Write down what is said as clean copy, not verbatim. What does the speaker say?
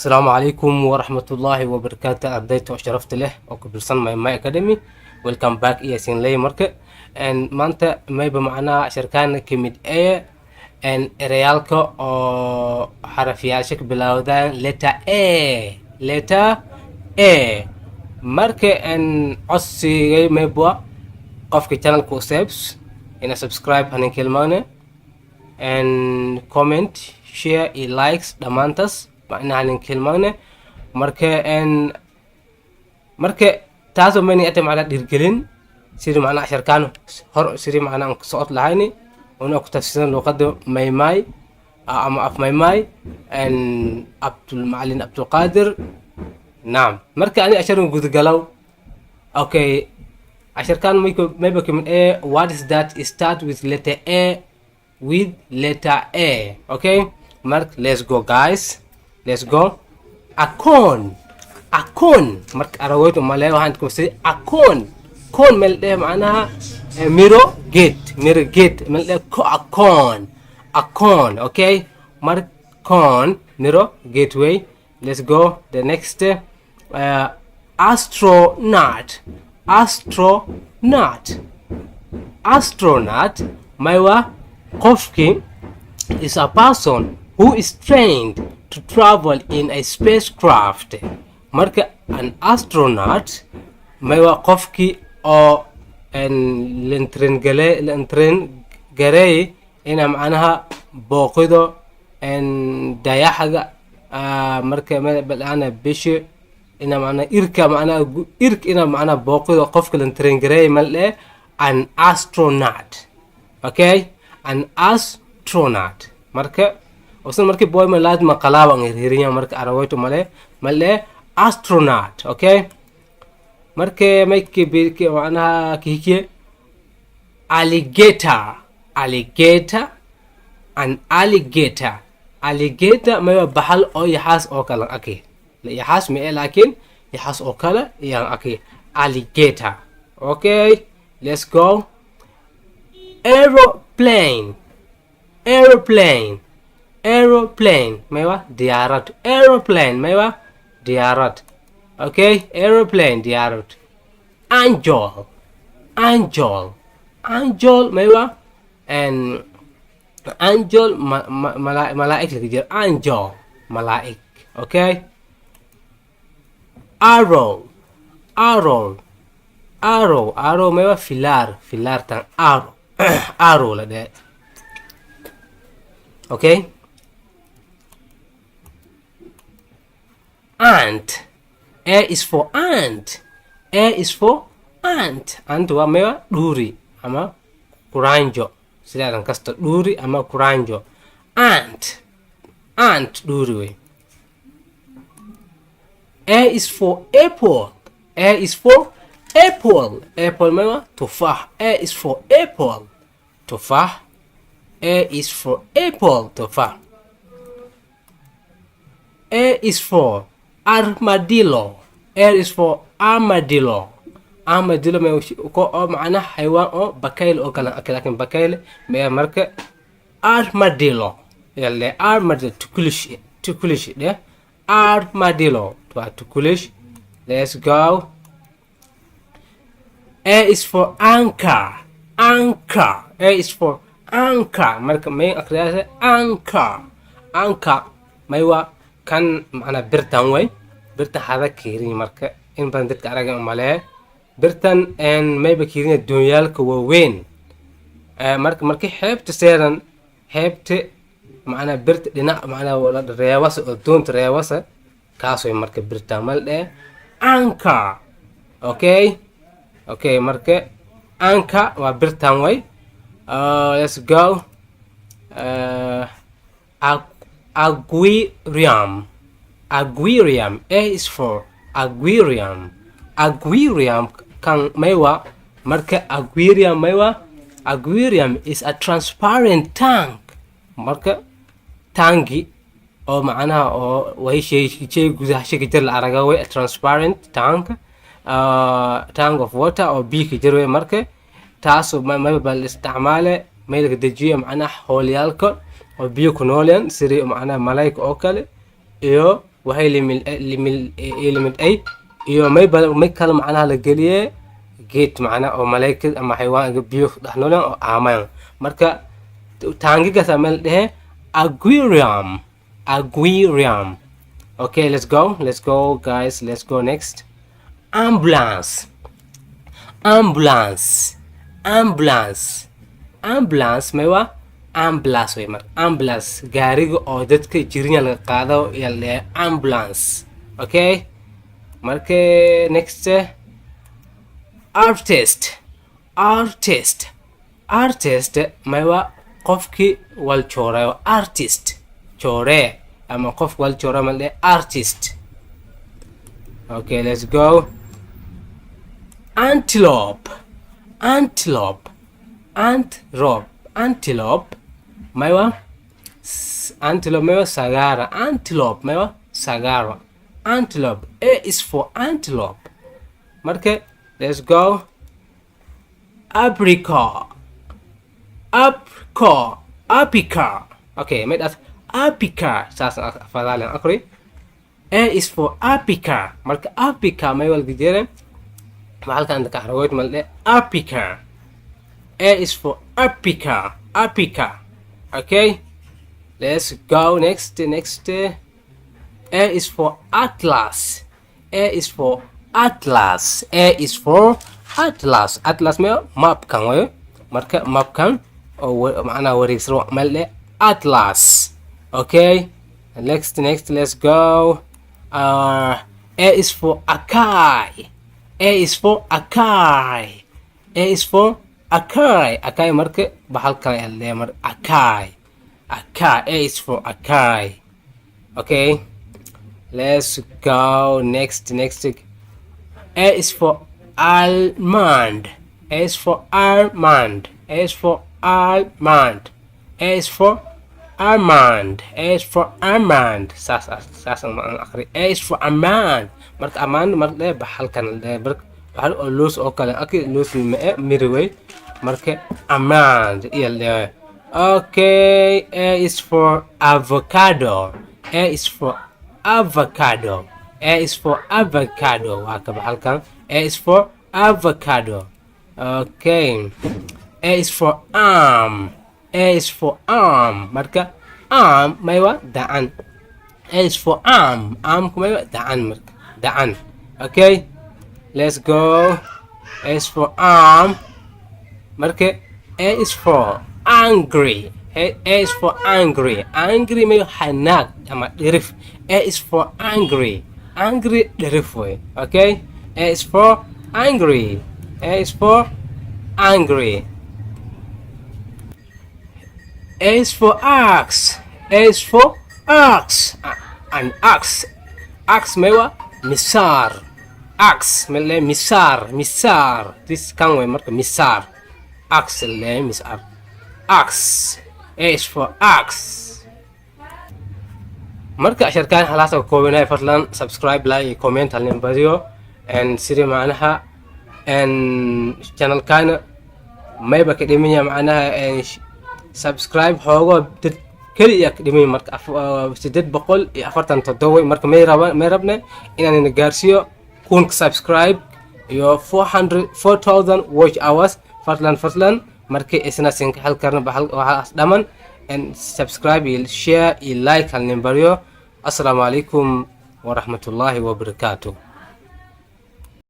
Asalaamu calaykum waraxmatullaahi wabarakaatu. Ardayta oo sharafta leh oo ku bilsan My Academy, welcome back iyo sinley. Marka maanta mayba macnaha sharkaana kamid ee ereyaalka oo xarafyaasha ka bilowdaan letter A, letter A. Marka codsigay maybwa qofka channelka usebs ina subscribe hanin kilmaane and comment, share iyo likes dhammaantaas macnaha hanin kilmaane. Marka marka taasoo mayna ata macnaha dhiirgelin sidii macnaha casharkaan hor sidii macnaha aan socod lahayni una ku tafsiran luqadda Maymay ama af Maymay Abdul Macalin Abdulqaadir. Naam, marka ani casharan gudagalow. Okay, casharkaan mayba kamid ee words that start with letter A, with letter A. Okay, mark, let's go guys, let's go. Acorn, acorn. Marka aragoyto male waxaan kusii acorn. Corn meel dheh macnaha miro geed, miro geed meel dheh acorn, acorn. Okay, mark, corn miro gateway. Let's go the next. Astronaut, astronaut. Astronaut maywa qofkii is a person who is trained to travel in a spacecraft. Marka an astronaut maywa qofkii oo la train gareey ina macnaha booqido dayaxga. Marka balana bishi ina macnaha irka, macnaha irka ina macnaha booqido qofka la train gareey mal dheh an astronaut. Okay, an astronaut. Marka usan markii boy ma laazima qalaaba ang hirhirinya. Marka aragoyto male male astronaut. Okay, marka mayki macnaha kihikiye alligator, alligator, an alligator. Alligator mayba baxal oo yaxaas oo kale ake, yaxaas mae laakiin yaxaas oo kale iyaan ake alligator. Okay, let's go. Aeroplane, aeroplane. Aeroplane maywa diyaarad. Aeroplane maywa diyaarad. Okay, aeroplane diyaarad. Angel, angel. Angel maywa and angel malaa'ig laga jira, angel malaa'ig. Okay, arrow, arrow, arrow. Arrow maywa filaar, filaartan arrow, arrow la dhehe. Okay, ant. A is for ant, A is for ant. Ant waa maywa dhuuri ama kuranjo, sidaadan kasta dhuuri ama kuranjo. Ant, ant dhuuri wey. A is for apple, A is for apple. Apple maywa tufaax. A is for apple, tufaax. A is for apple, tufaax. A is for armadillo, A is for armadillo. Armadillo ma ko oo macnaha xayawaan oo bakayl oo kale ake, laakiin bakayl ma. Marka armadillo yalle armadillo tukulish, tukulish dheh. Armadillo waa tukulish. Let's go. A is for anchor, anchor. A is for anchor. Marka may akhriyaasha anchor, anchor may waa kan macnaa birtan way, birtan hada keerin. Marka in badan dadka araga malee birtan mayba keerinya doonyaalka waaweyn. Marka markii xeebta seeran, xeebta macnaa birta dhinac macnaa reewasa oo doonta reewasa kaas way. Marka birtan mal dheh anchor. Okay, marka anchor waa birtan way. Let's go. Aquarium, aquarium. A is for aquarium. Aquarium kan maywa marka aquarium maywa aquarium is a transparent tank. Marka tangi oo macnaha oo way shay shay gudaha shayka jir la araga way, a transparent tank, tank of water oo biyo ka jir way. Marka taas mayba baa la isticmaale maylka dejiyo macnaha hoolyaalka oo biyo ku noolyaan sidii macnaha malayka oo kale iyo Waxay limid ay iyo may may kale macnaha la geliye geed macnaha oo malayka ama xayawaan biyo dhex noolaan oo aamayan. Marka taangigaas meel dhehe aquarium, aquarium. Okay, let's go, let's go guys, let's go next. Ambulance, ambulance, ambulance, ambulance. Maywa ambulance way. Marka ambulance gaariga oo dadka jirinya laga qaado ayaa la leeyahay ambulance. Okay, marka next, artist, artist, artist. Maywa qofkii wal joorayo, artist, joore ama qof wal joora ma leeyahay artist. Okay, let's go. Antelope, antelope, antelope, antelope. Maywa antelope? Maywa sagara. Antelope maywa sagara. Antelope, A is for antelope. Marka let's go. Apricot, apricot, apricot. Okay, made as apricot, saas afadaalen akri. A is for apricot. Marka apricot may walga jere maxalkan inta ka xaragoyd mal dhe apricot. A is for apricot, apricot. Okay, let's go next, next. A is for atlas. A is for atlas. A is for atlas. Atlas me mapkan wayo. Marka mapkan oo macnaha wareegsan meel dhe atlas. Okay, next, next, let's go. A is for akai. A is for akai. A is for akai, akai. Marka bahalkan ayaa leeyahay marka akai, akai. A is for akai. Okay, let's go next, next. A is for almond. A is for almond. A is for almond. A is for almond. A is for almond. Saas saas aan akhri. A is for almond. Marka almond mar le bahalkan le marka bahal oo loos oo kale aki loos ma miri wey. Marka almond iyo le. Okay, A is for avocado. A is for avocado. A is for avocado. Waa ka bahalkan. A is for avocado. Okay, A is for arm. A is for arm. Marka arm maywa dacan. A is for arm. Armku maywa dacan. Marka dacan. Okay, let's go. A is for arm. Marka A is for angry. A is for angry. Angry mayo xanaaq ama dhirif. A is for angry. Angry dhirif way. Okay, A is for angry. A is for angry. A is for axe. A is for axe. An axe, axe maywa misaar. Axe male misaar, misaar. This kan way. Marka misaar, axe le misaar, axe. A is for axe. Marka casharkaan halaas ka koobinaya. Fadlan subscribe, like iyo comment halnin badiyo and sidii macnaha and channelkana mayba ka dhimanya macnaha subscribe xoogo dad keliya ka dhimay. Marka 847. Marka may raba may rabne inaan ina gaarsiiyo 1000ka subscribe iyo 400 4000 watch hours. Fadlan, fadlan, marka isna sinka xal karna bahal waxaas dhaman and subscribe iyo share iyo like halnin baryo. Assalaamu calaykum waraxmatullaahi wabarakaatuh.